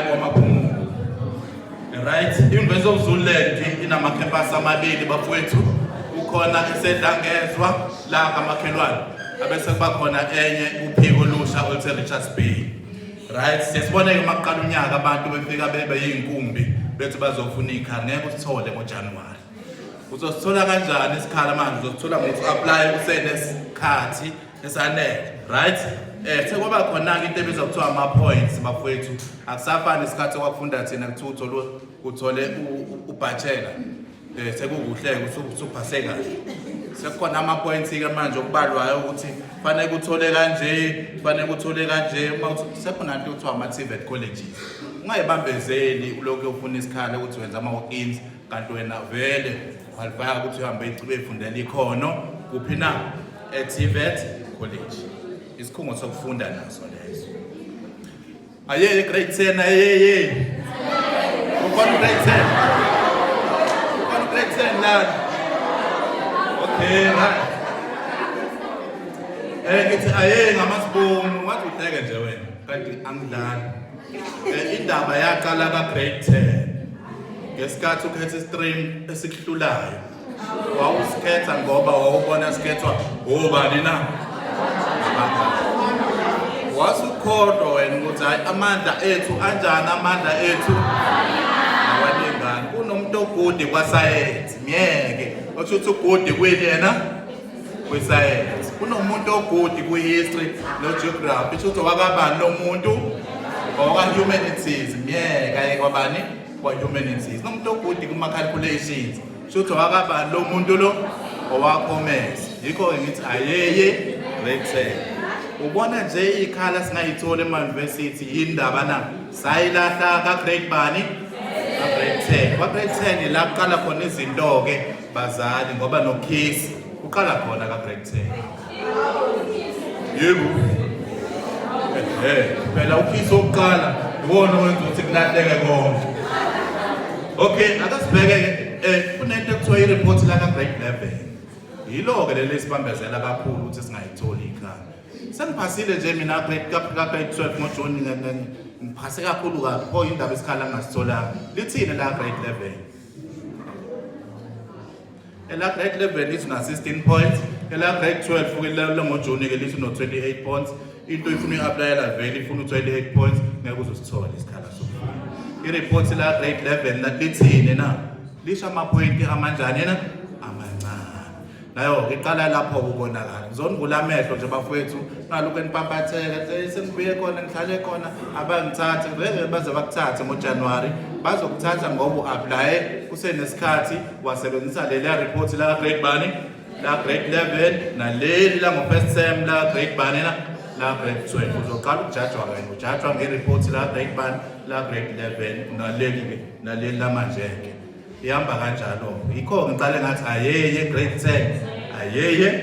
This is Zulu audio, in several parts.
KwaMaphumulo. Right, i-University of Zululand inama-campus amabili, bafowethu. Kukhona eseDlangezwa la kamakhelwane, abese kuba khona enye uphiko olusha oluthe Richards Bay. Right, siyasibona-ke uma kuqala unyaka abantu befika bebe yiy'nkumbi bethi bazofuna iy'khala, ngeke usithole ngoJanuwari. Uzosithola kanjani isikhala manje? Uzosithola ngokuthi u-apply kusenesikhathi esanele, right? Sekwaba khona-ke into ebizwa kuthiwa ama-points, bafowethu. Akusafani isikhathi okwakufunda thina, kuthiwa uthole uthole ubachelor, sekukuhle-ke, usuphase kahle. Sekukhona ama-points-ke manje okubalwayo ukuthi fanele uthole kanje, fanele uthole kanje. Uma sekhona into kuthiwa ama-TVET colleges. Ungayibambezeli ulokhu ufuna isikhala ukuthi wenza ama-walk-ins, kanti wena vele qualify ukuthi uhambe uyifundela ikhono kuphi na? E-TVET college, isikhungo sokufunda naso leso. Ayeye grade 10, ayeye ukhona grade 10, ukhona grade 10 lana. Okay, right. Ngithi ayeye ngamasibongo, wathi uhleke nje wena, kanti angidlali. Indaba yaqala ka grade 10 ngesikhathi ukhetha istream esikuhlulayo. Wawusikhetha ngoba wawubona sikhethwa obani na? Wasukholwa wena ukuthi hayi, amandla ethu anjani, amandla ethu awalingani. Kunomuntu o-good kwasayensi, myeke, osho ukuthi u-good kwini yena? Kwisayensi. Kunomuntu o-good kwi-history no-geography, isho ukuthi owakabani lo muntu? Owaka-humanities, myeka ye kwabani? Kwa-humanities. Nomuntu o-good kuma-calculations, sho ukuthi owakabani lo muntu lo? Owa-commerce. Yikho-ke ngithi ayeye grade 10. Ubona nje iy'khala singayitholi ema-university, yini ndaba na? Sayilahla ka-grade bani? Ka-grade 10. Kwa-grade 10 la kuqala khona izinto-ke, bazali, ngoba nokhisi uqala khona ka-grade 10. Yebo, phela ukhisi wokuqala iwona owenza ukuthi kulahleke konke. Okay, ake sibheke-ke, kunento ekuthiwa i-report la ka-grade 11. Yilo-ke leli esibambezela kakhulu ukuthi singayitholi ikhala. Sengiphasile nje mina grade ka-grade 12 ngoJuni, ngiphase kakhulu kabi, pho indaba isikhala ngingasitholanga? Lithini la grade 11? Ela grade 11 lithi una 16 points, ela grade 12 ke ngoJuni ke lithi no 28 points. Into ifuna uyi-applyela vele ifuna u-28 points, ngeke uzosithola isikhala sokufunda. I-report la grade 11 la lithini na? Lisho amaphoyinti amanjani na? Amancane. Nayo iqala lapho kubonakala. Ngizonivula amehlo nje, bafowethu, ngalokhu enipampatheke, sengibuye khona, ngihlale khona, abangithathe ngeke baze bakuthathe ngoJanuwari. Bazokuthatha ngoba u-applye kusenesikhathi, wasebenzisa leliya report la grade bani? La grade 11, naleli la ngo-first term la grade bani na? La grade 12. Uzoqala ukujajwa wena, ujajwa nge-report la grade bani? La grade 11, naleli-ke, naleli lamanje-ke. Ihamba kanjalo. Yikho ngiqale ngathi ayeye grade 10, ayeye,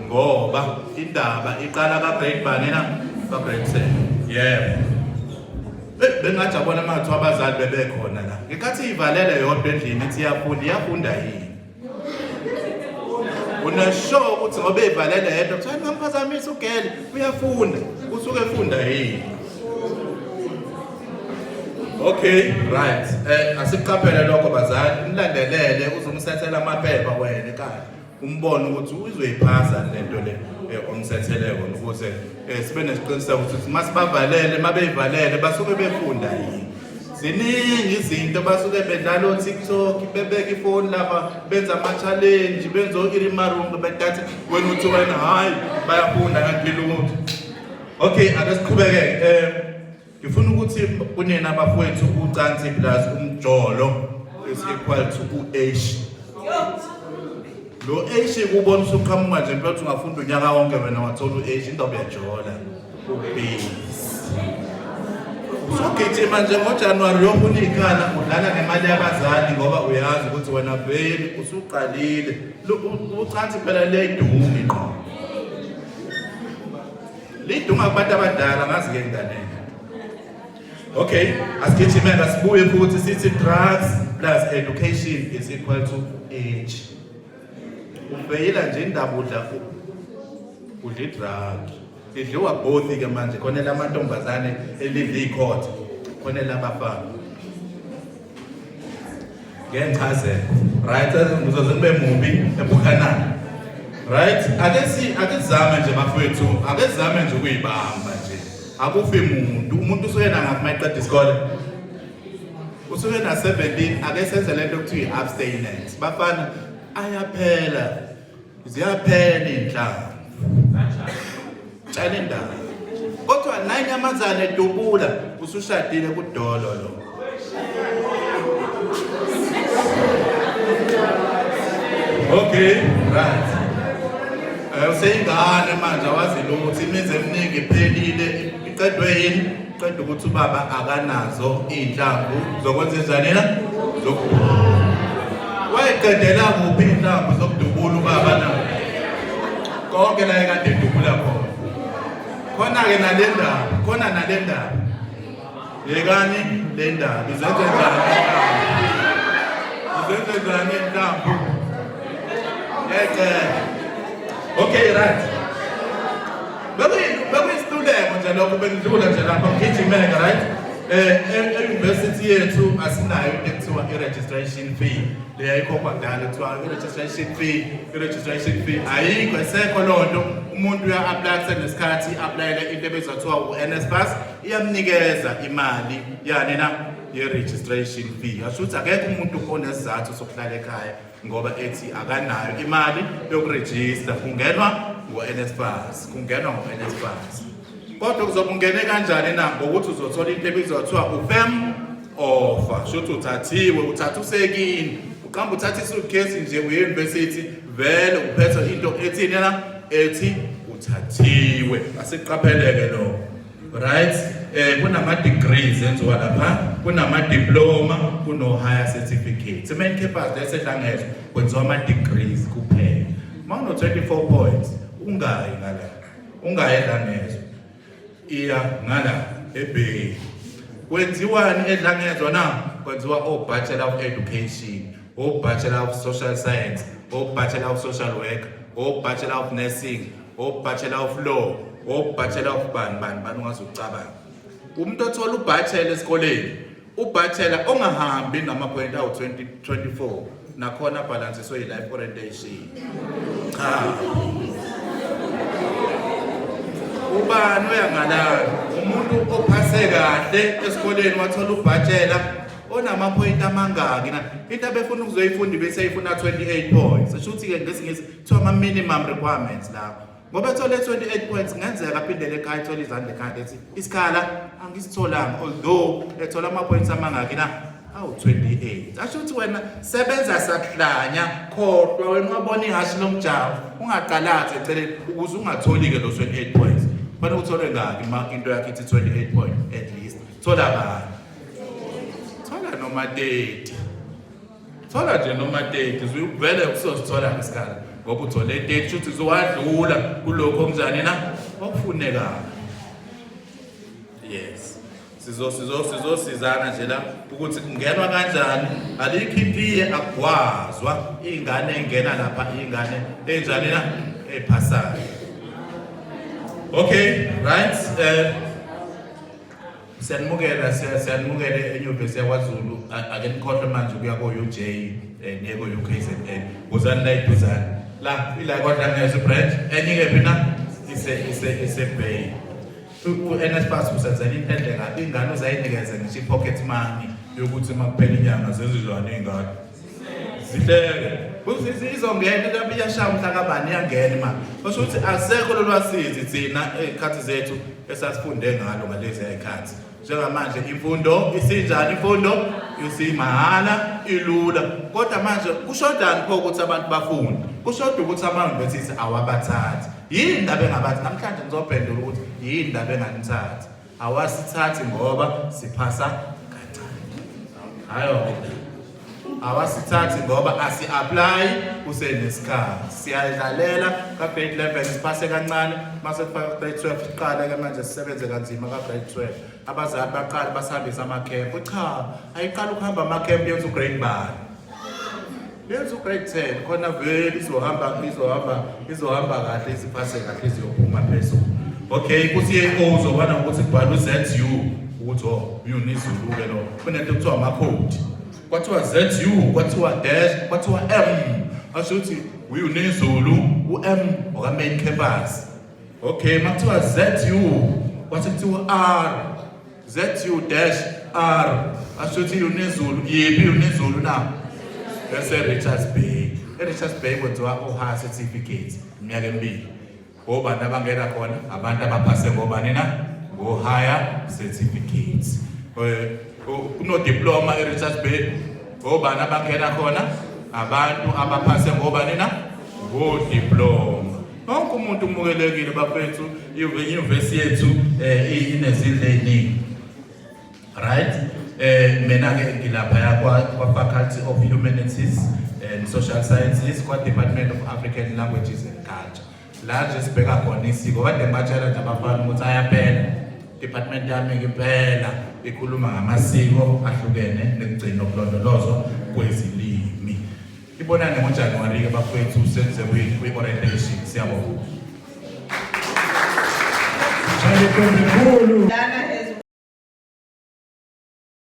ngoba indaba iqala ka grade bani na? Ka grade 10. Yebo. Bengajabona uma kuthiwa abazali bebekhona la ngenkathi ivalele yodwa endlini ithi iyafunda. Iyafunda yini? Unasho ukuthi ngoba evalele yedwa kuthiwa ningamphazamisa ugele, uyafunda. Usuke efunda yini? Okay, right. Asiqaphele lokho, bazali, umlandelele uzumsethela amaphepha wena ekhaya. Umbone ukuthi uzoyiphasa lento le omsethele yona, ukuze sibe nesiqiniseko ukuthi masibavalele, mabeyivalele basuke befunda yini. Ziningi izinto basuke bedlala o-TikTok, bebeka ifoni lapha, benza ama-challenge, benza o-irimarungu bedatha, wena uthi wena hayi, bayafunda, kanti lutho. Okay, ake siqhubeke. Ngifuna ukuthi kunina bafowethu, ucansi plus umjolo is equal to u-H. Lo H kubona usuqhamuka nje mfethu, ungafunda unyaka wonke wena wathola u-H, indoba uyajola. Ubhizi. Usugijima nje ngoJanuwari uyofuna iy'khala, udlala ngemali yabazali ngoba uyazi ukuthi wena vele usuqalile. Ucansi phela liyayidunga ingqondo. Lidunga kubantu abadala, ngazi-ke enganeni. Okay, asigijime, asibuye futhi sithi drugs plus education is equal to H. Ufeyila nje indaba, udla i-drug. Idliwa both ke manje, khona lamantombazane elidla ikhotha. Khona elabafana. Ngenchazelo. Right, ngizoze ngibe mubi ebukhanana. Right? Ake si ake sizame nje bafowethu, ake sizame nje ukuyibamba nje. Akufi muntu, umuntu usuke nangaphi mayiqeda isikole? Usuke na 17, ake senze lento okuthiwa i-abstinence. Bafana ayaphela. Ziyaphela inhlamvu. Tshela indaba. Kodwa nanyamazane edubula usushadile kudolo lo. Okay, right. Useyingane manje awazi lutho, imizi eminingi iphelile, iqedwe yini? Qeda ukuthi ubaba akanazo iy'nhlamvu zokwenza njani na? Zokudubula. Wayiqedela kuphi iy'nhlamvu zokudubula ubaba na? Konke la ekade edubula khona. Khona-ke nale ndaba, khona nale ndaba. Yekani le ndaba, izenze njani? Izenze njani iy'nhlamvu? Ngiyayicela. Okay, right. Bekuyisiluleko nje lokho, bengidlula nje lapha ngigijimeke, right? E-university yethu asinayo into ekuthiwa i-registration fee. Leya ikhokhwa kudala kuthiwa i-registration fee, i-registration fee ayikho, esekho loo nto. Umuntu uya-apply kusenesikhathi, i-applyele into ebizwa kuthiwa u-NSFAS, iyamnikeza imali yani na ye-registration fee. Asho ukuthi akekho umuntu onesizathu sokuhlala ekhaya ngoba ethi akanayo imali yokurejista. Kungenwa ngo-NSFAS, kungenwa ngo-NSFAS. Kodwa kuzobe ungene kanjani na? Ngokuthi uzothola into ebizwa kuthiwa u-firm offer. Sho ukuthi uthathiwe, uthatha usekini, uqamba uthatha isuitcase nje uye university, vele uphethe into ethini na? Ethi uthathiwe. Asiqapheleke lokho. Right? Kunama degrees enziwa lapha, kunama diploma, kuno higher certificate. Main campus lesedlangezwa kwenziwa ama degrees kuphela. Mawuno 24 points ungayi ngala. Ungayi edlangezwa. Iya ngala eBay. Kwenziwani edlangezwa na? Kwenziwa o Bachelor of Education, o Bachelor of Social Science, o Bachelor of Social Work, o Bachelor of Nursing, o Bachelor of Law, o Bachelor of bani bani bani ungazucabanga. Umuntu othola ubachelor esikoleni, ubachelor ongahambi nama point awu 20 24 nakhona balansiswe yi-life orientation. Cha. Ubani uyangalala? Umuntu ophase kahle esikoleni wathola ubachelor onamaphoyinti amangaki na? Into abefuna ukuzoyifunda bese ifuna 28 points. Sho ukuthi-ke ngesingisi kuthiwa ama-minimum requirements lapho. Ngoba ethole 28 points kungenzeka aphindele ekhaya ethole izandla ekhanda ethi isikhala angisitholanga, although ethola ama-points amangaki na? Awu-28. Asho ukuthi wena sebenza sakuhlanya, khohlwa wena wabona ihhashi lomjaho, ungaqalathi eceleni ukuze ungatholi-ke lo 28 points. Kufanele uthole ngaki ma into yakho ithi 28 points at least? Thola bani? Thola noma 30. Thola nje noma 30, vele usozithola ngesikhala ngoba uthole 30, shuthi uzowadlula kulokho okunjani na okufunekayo. Yes. Sizo sizo sizosizana nje la ukuthi kungenwa kanjani, alikho itiye akugwazwa ingane engena lapha, ingane enjani na ephasayo. Okay, right. Siyanimukela, siyanimukela eNyuvesi yakwaZulu. Ake nikhohlwe manje ukuya ko-UJ, niye ko-UKZN. Wozani la eduzane. La ila kwaDlangezwa branch, enye kephi na? Ise ise ise Bay. U-NSFAS usenzela into enhle kabi, ingane uzayinikeze ngisho i-pocket money yokuthi uma kuphela inyanga zenze njani iy'ngane. Zihleke. Izongena into iyashaya umhla kabani, iyangena imali. Kusho ukuthi asekho lolwasizi thina ey'khathi zethu esasifunde ngalo ngalezi y'khathi. Njengamanje imfundo isinjani? Imfundo isimahhala, ilula. Kodwa manje kushodani pho ukuthi abantu bafunde? Kushoda ukuthi ama-university awabathathi. Yini indaba engabathi? Namhlanje ngizophendula ukuthi yini indaba enganithathi. Awasithathi ngoba siphasa kancane. Hayo, awasithathi ngoba asi-apply kusenesikhathi. Siyadlalela ka-grade 11 siphase kancane, mase kufaka grade 12 siqale-ke manje sisebenze kanzima ka-grade 12. Abazali baqale basihambise amakhempu. Cha, ayiqala ukuhamba amakhempu yenza ugrade bani? Yenza ugrade 10 khona vele izohamba izohamba izohamba kahle, iziphase kahle, iziyophuma phezulu. Okay, ku-CAO uzobona ukuthi kubhalwe u-ZU. Ukuthi oh, uUniZulu ke lo. Kunento kuthiwa amakhodi. Kwathiwa ZU, kwathiwa dash, kwathiwa M. Asho ukuthi uUniZulu, uM oka main campus. Okay, makuthiwa ZU, kwase kuthiwa R. ZU dash R. Asho ukuthi uUniZulu, yiphi uUniZulu na? Bese Richards Bay. ERichards Bay kwenziwa o-higher certificates iminyaka emibili. Obani abangena khona? Abantu abaphase ngobani na? Ngo-higher certificates. Kuno-diploma eRichards Bay. Obani abangena khona? Abantu abaphase ngobani na? Ngo-diploma. Wonke umuntu umukelekile bafethu, inyuvesi yethu inezindlu ey'ningi. Right? Mina ke ngilapha kwa Faculty of Humanities and Social Sciences kwa Department of African Languages and Culture. La nje sibheka khona isiko. Kade ngibatshela nje abafana ukuthi ayaphela. Department yami ngempela ikhuluma ngamasiko ahlukene nekugcina ukulondolozwa kwezilimi. Ibonane ngoJanuary ke bafethu senze kwi orientation. Siyabonga. Mkhulu. Lana.